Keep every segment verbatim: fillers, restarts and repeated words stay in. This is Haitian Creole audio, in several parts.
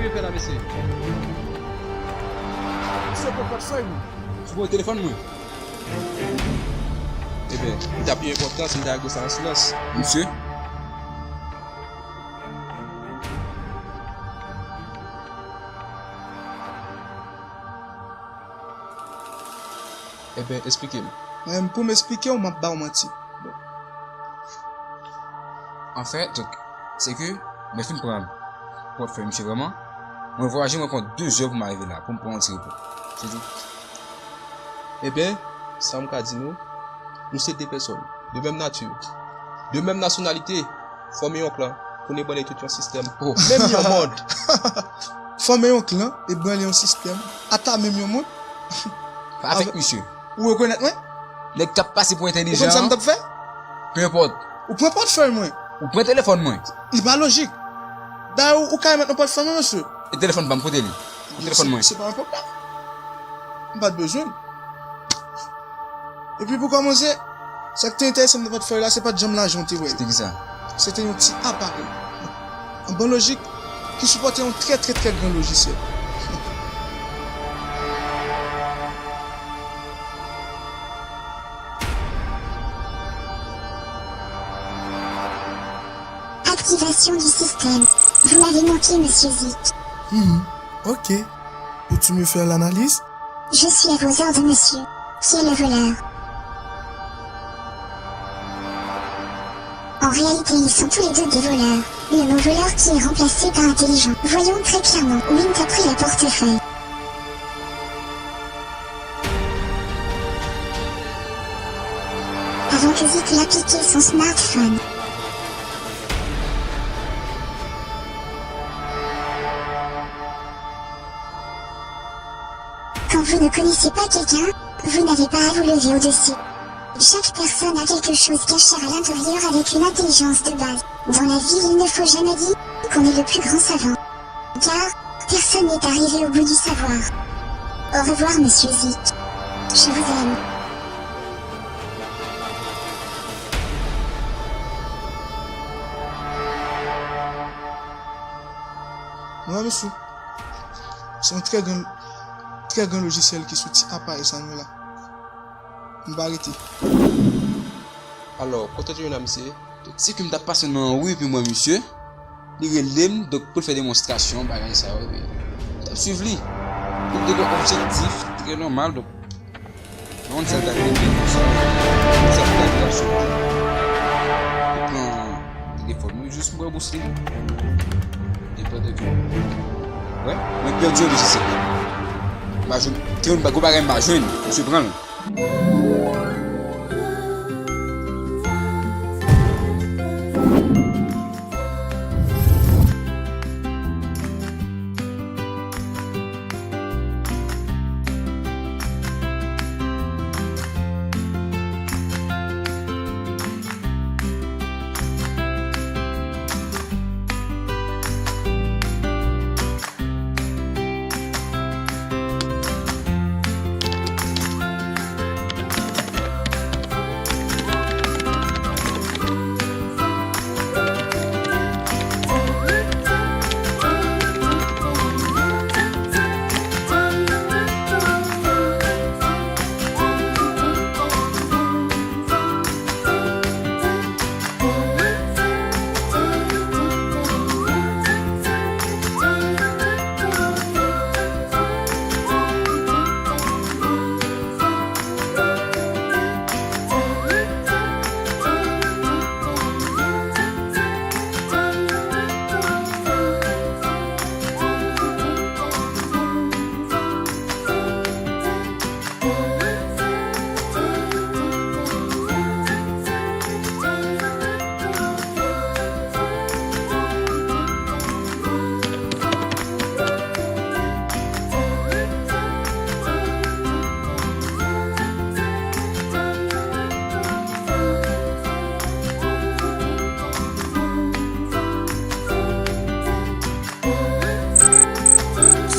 Fè la, mesye. Misye pran pòtfèy mwen. Sou pran telefòn mwen. Ebyen, li t ap pi enpòtan si m ta regle sa an silans. Misye. Ebyen, esplike m. Mwen menm, pou m esplike w, m ap ba w manti. Anfèt, donk, se ke mwen fin pran pòtfèy misye vrèman. Mwen vwayaje, mwen pran de zè pou m arive la, pou m pran yon ti repo. Se tou. Ebyen, sa m ka di nou, nou se de pèsòn, de menm nati, de menm nasyonalite, fòme yon klan pou n ebranle tout yon sistèm. Oh. Menm yon mond. Fòme yon klan, ebranle yon sistèm, ata menm yon mond. Avèk misye. Ou rekonèt mwen? Nèg k ap pase pou entèlijan. Ou konn sa m t ap fè? Pe enpòt. Ou pran pòtfèy mwen. Ou pran telefòn mwen. Li pa lojik. Dayè, ou, ou ka remèt mwen pòtfèy mwen, mesye. E telefòn pa m, kote li? Telefòn mwen. Se, se pa yon pwoblèm. M pa t bezwen l. Epi pou kòmanse, sa k te enterese m nan pòtfèy la, se pa t janm lajan w te wè yo. Se te kisa? Se te yon ti aparèy. An bon lojik, ki sipòte yon trè, trè, trè gran lojisyèl. Activation du système. Vous m'avez manqué, monsieur Zik. Hmm, ok. Peux-tu me faire l'analyse? Je suis à vos ordres, monsieur. Qui est le voleur? En réalité, ils sont tous les deux des voleurs. Le mot voleur qui est remplacé par intelligent. Voyons très clairement. Wynn a pris le portefeuille. Avant que Zik ait piqué son smartphone. Quand vous ne connaissez pas quelqu'un, vous n'avez pas à vous lever au-dessus. Chaque personne a quelque chose caché à l'intérieur avec une intelligence de base. Dans la vie, il ne faut jamais dire qu'on est le plus grand savant. Car personne n'est arrivé au bout du savoir. Au revoir, monsieur Zik. Je vous aime. Mwen, mesye, se yon trè gran, trè gran lojisyèl ki sou ti aparèy sa nou la. M pa rete. Alò, kontan jwenn a misye. Donk, se ke m t ap pase nan ri, epi m wè misye, li rele m, donk, pou l fè demonstrasyon, bagay sa yo, epi m t ap swiv li. Li te gen objektif, trè nòmal, donk, nan yon sèl gade, epi konsa, m t ap gade la sou li. Li pran telefòn mwen, jis m pran bous li. Li pran telefòn. Wè, mwen pèdi yon lojisèl. M pa jwenn, te yon gwo bagay m pa jwenn, misye pran l.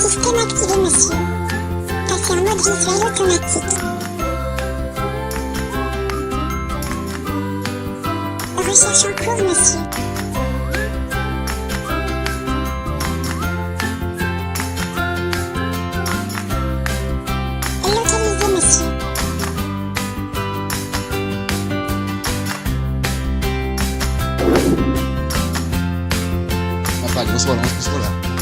Système activé, monsieur. Passez en mode visuel automatique. Recherche en cours, monsieur. Bonswa, bonswa.